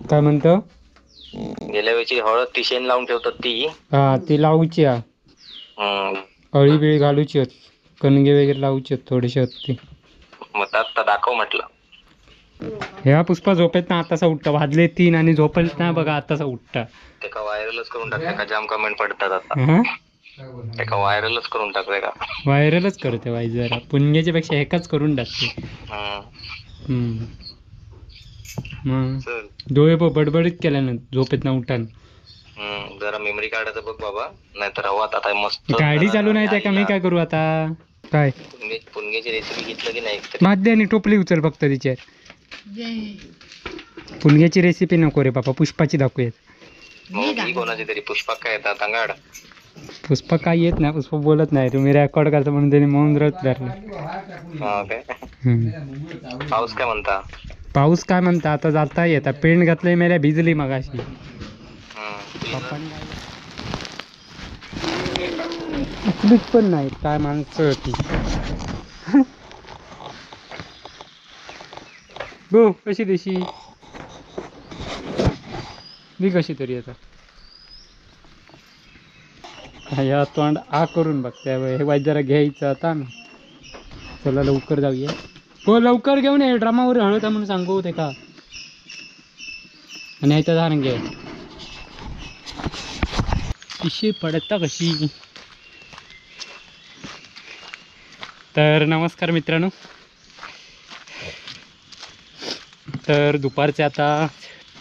काय म्हणतो? गेल्या वेळची हळद ती शेण लावून ठेवतात ती. हा ती लावूची हा. अळी बिळी घालूची होत, कणगे वगैरे लावूची होत थोडीशी होत ती. मग आता दाखव म्हटलं. ह्या पुष्पा झोपेत ना आतासा उठता, वाजले 3 आणि झोपेत ना बघा आतासा उठता. त्याका व्हायरलच करून टाकते का, जाम कमेंट पडतात आता. त्याका व्हायरलच करून टाकते का? व्हायरलच करते वाई जरा पुणग्याच्या पेक्षा एकाच करून टाकते. मग डोळे बडबडीत केल्या ना झोपेत ना उठान. जरा मेमरी कार्डाचं बघ बाबा, नाहीतर हवा आता मस्त गाडी चालू नाही त्या का मी काय करू आता? काय पुणग्याची रेसिपी घेतलं की नाही? माध्य आणि टोपली उचल फक्त तिच्या. पुणग्याची रेसिपी नको रे बाबा, पुष्पाची दाखवूयात. कोणाची तरी पुष्पा काय येतात अंगाड? पुष्पा काय येत नाही, पुष्पा बोलत नाही. तुम्ही रेकॉर्ड करता म्हणून त्यांनी मौन व्रत धरलं. पाऊस काय म्हणता? पाऊस काय म्हणता आता जाता येता पेंट घातलंय मेल्या भिजली मगाशी. उचलीत पण नाही काय माणसं होती. गो कशी दिशी मी कशी तरी आता ह्या तोंड आ करून बघते. हे वाईट जरा घ्यायचं आता ना. चला लवकर जाऊया. हो लवकर घेऊन ये ड्रामावर हळद म्हणून सांगू होते का. आणि ह्याचा झाड घे पिशी पडता कशी. तर नमस्कार मित्रांनो, तर दुपारचे आता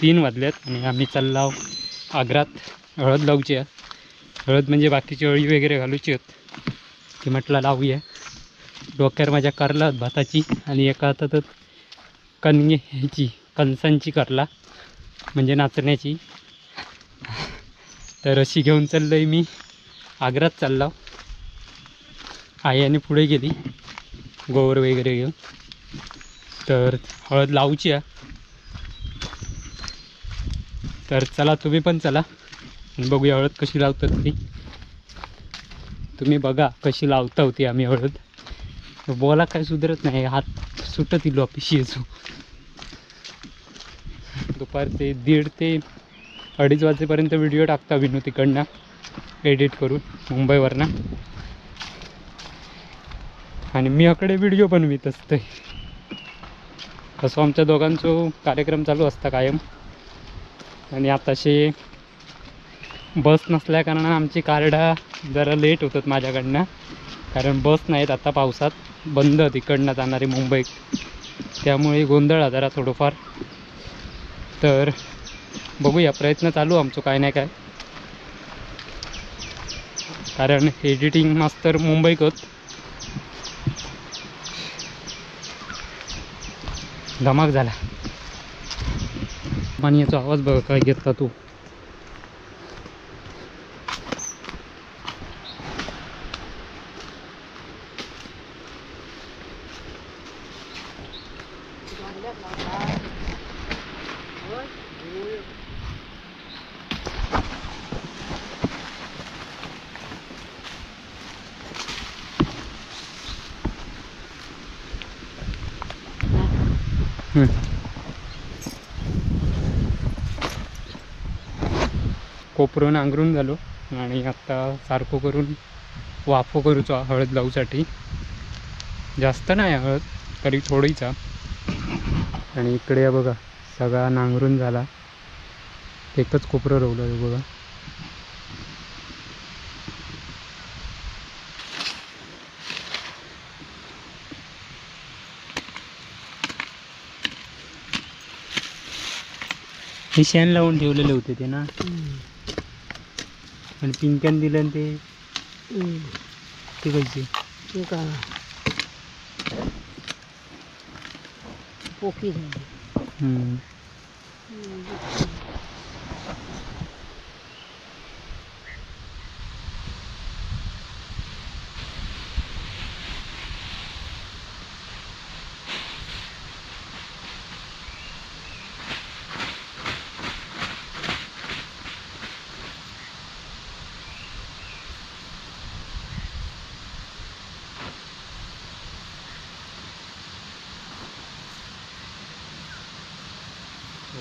3 वाजलेत आणि आम्ही चाललो आग्रात हळद लावूची आहे. हळद म्हणजे बाकीची अळी वगैरे घालूची आहेत ती म्हटलं लावूया. डोक्यावर माझ्या करला भाताची आणि एका हातात कणगे ह्याची कणसांची करला म्हणजे नाचण्याची. तर अशी घेऊन चाललो आहे मी आग्रात चाललो. आई आणि पुढे गेली गोवर वगैरे घेऊन. तर हळद लावूची आहे. तर चला तुम्ही पण चला आणि बघूया हळद कशी लावतात ती. तुम्ही बघा कशी लावता होती आम्ही हळद. बोला काय सुधरत नाही, हात सुटत इलो पिशीचो. दुपारचे 1:30 ते 2:30 वाजेपर्यंत व्हिडिओ टाकता विनू तिकडनं एडिट करून मुंबईवरनं, आणि मी अकडे व्हिडिओ बनवित असते. असं आमच्या दोघांचो कार्यक्रम चालू असता कायम. आणि आताशी बस नसल्या कारणानं आमची कार्डा जरा लेट होतात माझ्याकडनं, कारण बस नाहीत आता पावसात बंद तिकडनं जाणारी मुंबईत, त्यामुळे गोंधळ जरा थोडंफार. तर बघूया, प्रयत्न चालू आमचं काय नाही काय, कारण एडिटिंग मास्तर मुंबईकत धमाक झाला. पाण्याचा आवाज बघा काय घेतला तू. कोपरून आंगरून झालो आणि आता सारखं करून वाफो करूचा हळद लावूसाठी. जास्त नाही हळद तरी थोडीचा. आणि इकडे बघा सगळा नांगरून झाला, एकच कोपरं रवलं बघा. हे शेण लावून ठेवलेले होते ते ना, आणि पिंक्यान दिलं ते ते कशी पोकी झाली.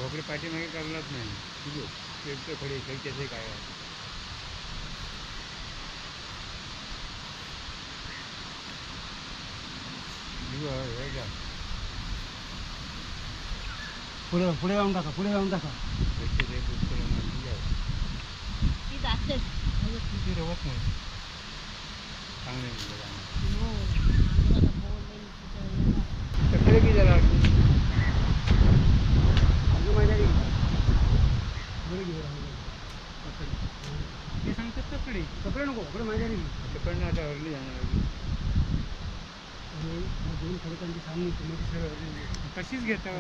आपले पाठीमागे करलाच नाही. खडे खडक्याचे काय पुढे पुढे जाऊन टाका, पुढे जाऊन टाका. रवत नाही चांगले तकडे की जरा ते सांगतात तकडे कपडे नको, कपडे माझ्या तिकडनं आता हरली जाणार. दोन खडकांची सामने तशीच घेतो.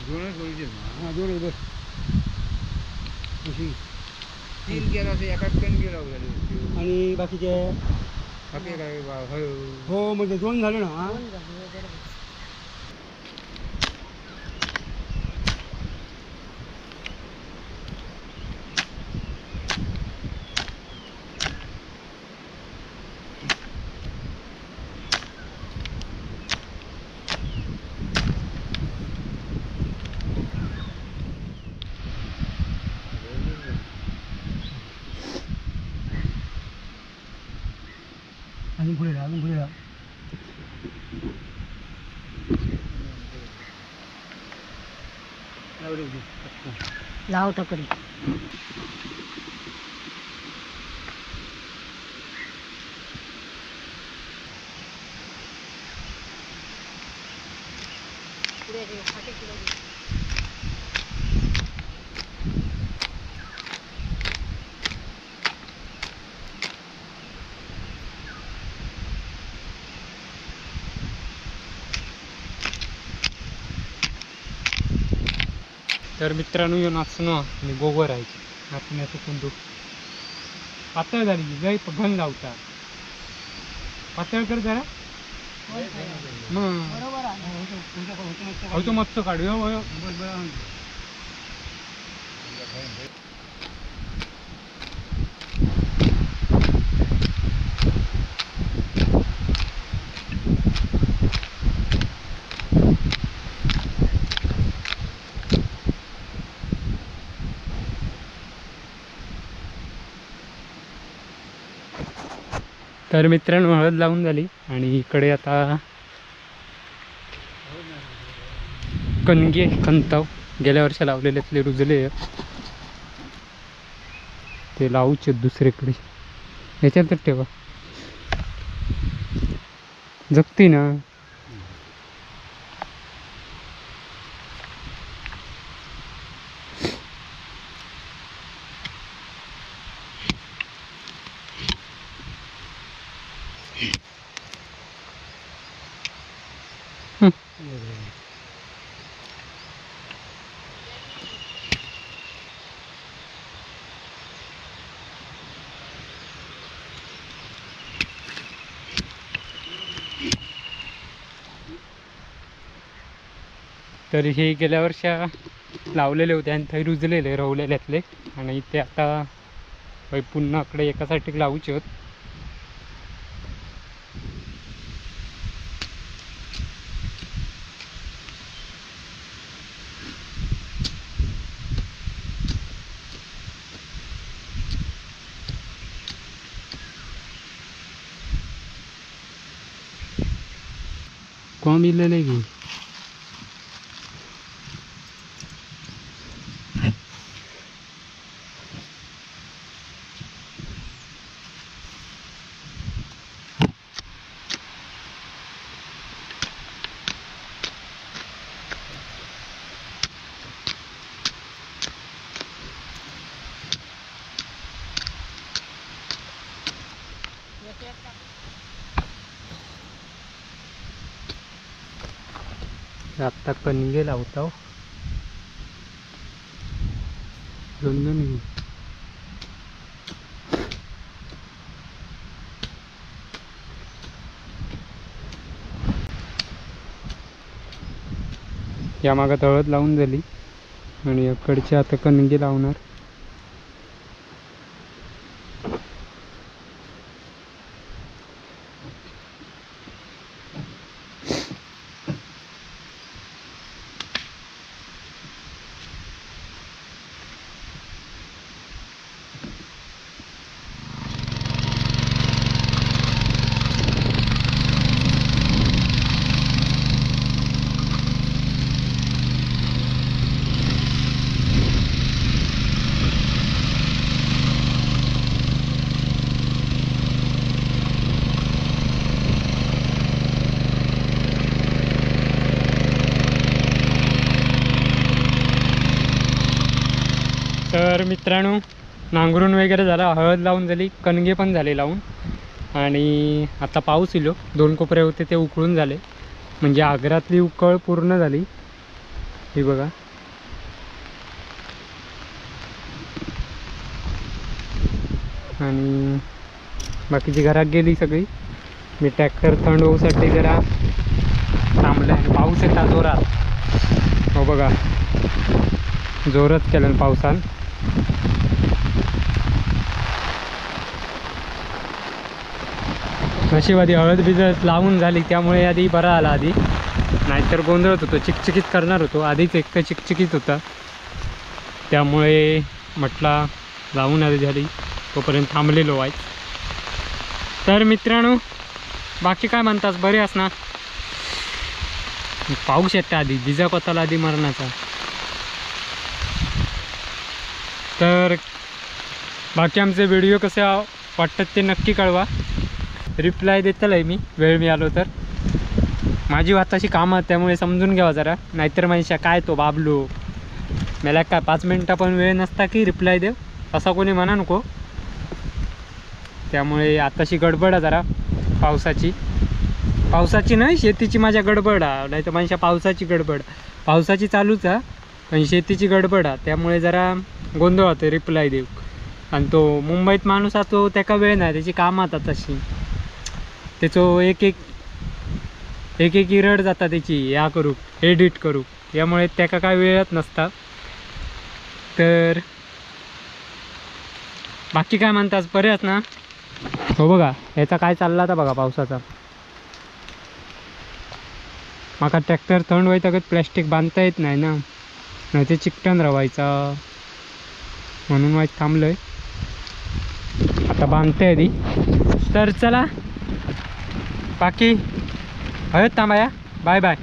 दोनच गोळीचे ना. हां दोनच बस. अशी तीन गेला असं एका कण गेला आणि बाकीचे बाकी काय हो म्हणजे दोन झाले ना. हां अजून पुढे राहा, अजून पुढे राहा. लाव तकडी. तर मित्रांनो यो नाचणं आणि गोबर आहे, नाचण्याचं कुंदू. पातळ झाली लय घन लावता, पातळ कर जरा. मग तो मस्त काढू. तर मित्रांनो हळद लावून झाली आणि इकडे आता कणगे खंताव गेल्या वर्षी लावलेले रुजले ते लावूचे दुसरीकडे. ह्याच्यात ठेवा, जगती ना. तर हे गेल्या वर्षा लावलेले होते आणि थंय रुजलेले रवलेल्यातले आणि ते आता पुन्हा कडे एकासाठी लावूचे होत. कोण इलेले की आता कणगे लावतो दोन दोन. या मागात हळद लावून झाली आणि इकडचे आता कणगे लावणार. मित्रांनो नांगरून वगैरे झाला, हळद लावून झाली, कणगे पण झाले लावून. आणि आता पाऊस इलो, 2 कोपरे होते ते उकळून झाले, म्हणजे आगरातली उकळ पूर्ण झाली. ही बघा आणि बाकीची घरात गेली सगळी. मी ट्रॅक्टर थंड होऊसाठी जरा थांबलं आणि पाऊस येतात जोरात. हो बघा जोरात केलं पावसान. नशीब आधी हळद बिजत लावून झाली त्यामुळे आधी बरा आला आधी, नाहीतर गोंधळत होतो, चिकचिकीत करणार होतो. आधीच एक तर चिकचिकीत होता, त्यामुळे म्हटला लावून आधी झाली तोपर्यंत थांबलेलो आहे. तर मित्रांनो बाकी काय म्हणतात, बरे अस ना? पाऊस येतात आधी बिजा कोताला आधी मरणाचा. तर बाकी आमचे व्हिडिओ कसे वाटतात ते नक्की कळवा. रिप्लाय देतलं आहे मी वेळ मिळालो तर. माझी वाताशी कामं त्यामुळे समजून घ्यावा जरा, नाहीतर माझ्या काय तो बाबलो मला काय 5 मिनटं पण वेळ नसता की रिप्लाय देव असा कोणी म्हणा नको. त्यामुळे आताशी गडबड आहे जरा पावसाची, पावसाची नाही शेतीची माझ्या गडबड आहे, नाही तर माझ्या पावसाची गडबड, पावसाची चालूच आहे पण शेतीची गडबड आहे, त्यामुळे जरा गोंधळ होतो रिप्लाय देऊ. आणि तो मुंबईत माणूस आहे तो त्याका वेळ नाही, त्याची कामं आता तशी, त्याचो एक एक एक एक इरड जाता त्याची या करू एडिट करू, यामुळे त्याका काय वेळच नसता. तर बाकी काय म्हणतात, बरेच ना? हो बघा याचा काय चालला आता बघा पावसाचा. माका ट्रॅक्टर थंड व्हायचा प्लॅस्टिक बांधता येत नाही ना, नाही ते चिकटन रवायचा, म्हणून वाईट थांबलोय, आता बांधते आधी. तर चला बाकी हळद थांबाया, बाय बाय.